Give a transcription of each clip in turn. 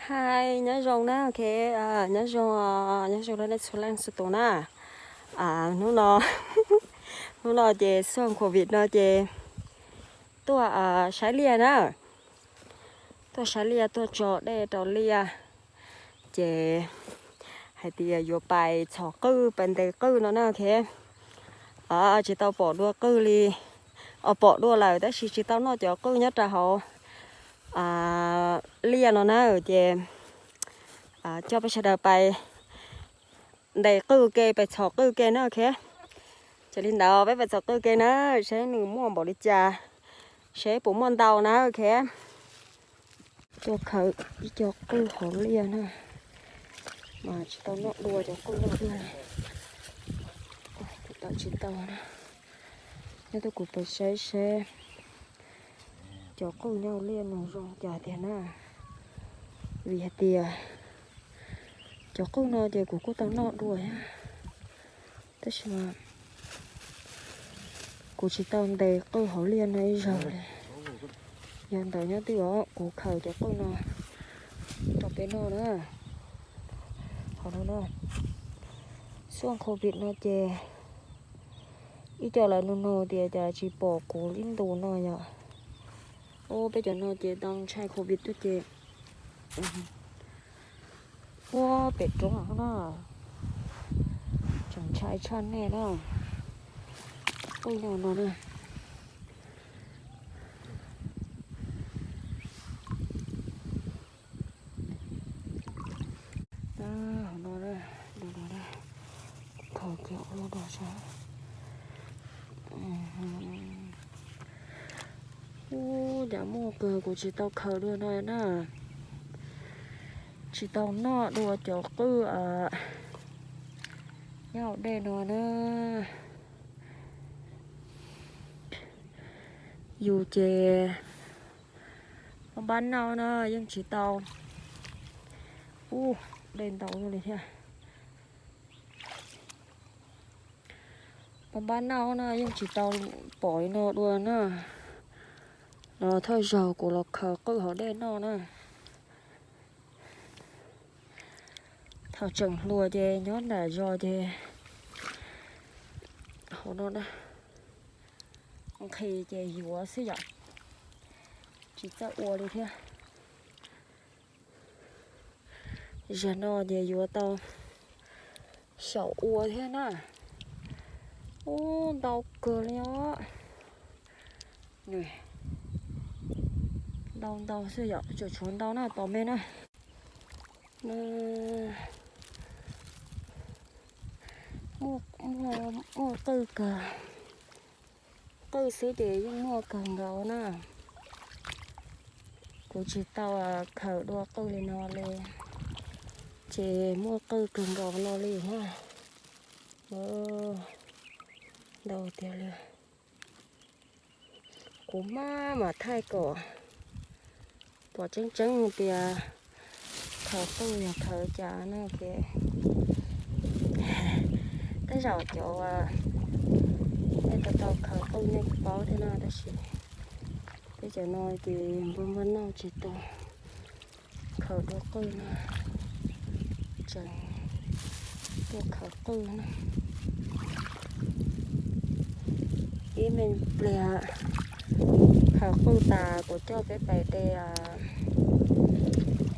Hais nyob zoo na, ok, nyob zoo, nyob zoo rau nej txhua leej txhua tus na. Hnub no, hnub no ces xyoo covid no ces tuaj saib liaj na, tuaj saib liaj tuaj tso dej rau liaj, ces hais tias yuav pais txhom qwj pais ntes qwj no na, ok. Tsis tau pom dua qwj li, pom dua lawm tab sis tsis tau noj cov qwj nyob rau hauv liaj no na, ces coj peb sawv daws pais ntes qwj ke pais txhom qwj ke na, ok. Ces li ntawd peb pais txhom qwj ke na, seb nws muaj npaum li cas, seb puas muaj ntau na, ok. Tuaj khaws ib co qwj hauv liaj na, mas tsis tau noj dua cov qwj no li, tsis tau na. Nyob tuaj kuv pais saib seb cov qwj nyob liaj no zoo cas tiag na, vim hais tias cov qwj no ces kuv kuj tau noj dua thiab, tab sis mas kuv tsis tau ntes qwj hauv liaj no ib zaug li. Yog ntawd nyob twg os kuv khaws cov qwj no rau peb noj na. Qhov no na, xyoo covid no ces ib co lawv nug nug tias cas tsis pom kuv ib ntus no yom. Ua peb cov no ces tau ntshai covid tuaj ces ua pem roob na, tseem ntshai tshaj nej na. Qwj no no na, hauv no, khaws kiag ua dog saib. Ub, cas muaj kawg kuv tsis tau khaws dua no na. Tsis tau noj dua cov qwj nyob hauv dej no na. Yus ces pab noj na yeej tsis tau. Ub, dej ntau li thiab. Pab noj na yeej tsis tau pom li no dua na. Los thawj zaug kuv los khaws qwj hauv dej noj na. Thaum tseem hluas ces nyob nram zos ces hauv no na, nqhis ces yuav xwb yom, tsis txawj ua li thiab. Zaum no ces yuav tau xyaum ua thiab na. Ub, ntau kawg li os. Ntau ntau xwb yom, tseem tshuav ntau na, tos me na. Muaj qwj kawg, qwj xwb ces yeej muaj kawg nkaus na. Kuv tsis tau khaws dua qwj li no li, ces muaj qwj kawg nkaus no li na. Ntau tiag li. Kuv maj mam thaij kom pom tseeb tseeb tias khaws qwj yog khaws cas no ces, tej zaum cov nej tau tau khaws qwj nej paub thiab no, tab sis peb cov no ces npaj npaj noj tsis tau khaws dua qwj no, tseem tuaj khaws qwj na. Ib me pliag khaws qwj tas kuv coj peb pais de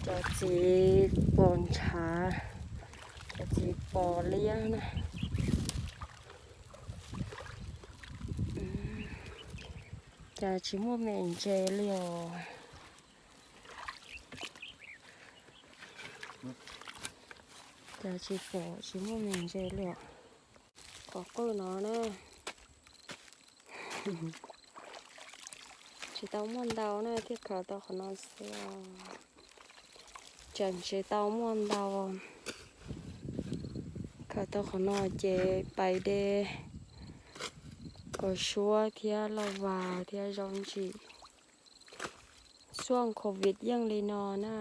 cov txiv pos ntshav, cov txiv pos liab na. Cas tsis muaj me ntses li os. Cas tsis pom tsis muaj me ntses li os. Qhov qwj no na, tsis tau muaj ntau na, thiaj khaws tau qhov no xwb. Tseem tsis tau muaj ntau. Khaws tau qhov no ces pais de kaus suab thiab lauj vas thiab zaub ntsim. Xyoo covid yeej li no na.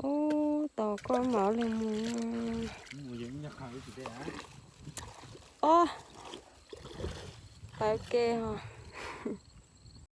Ub, tos koj mam li mus. Ob, pais ke os.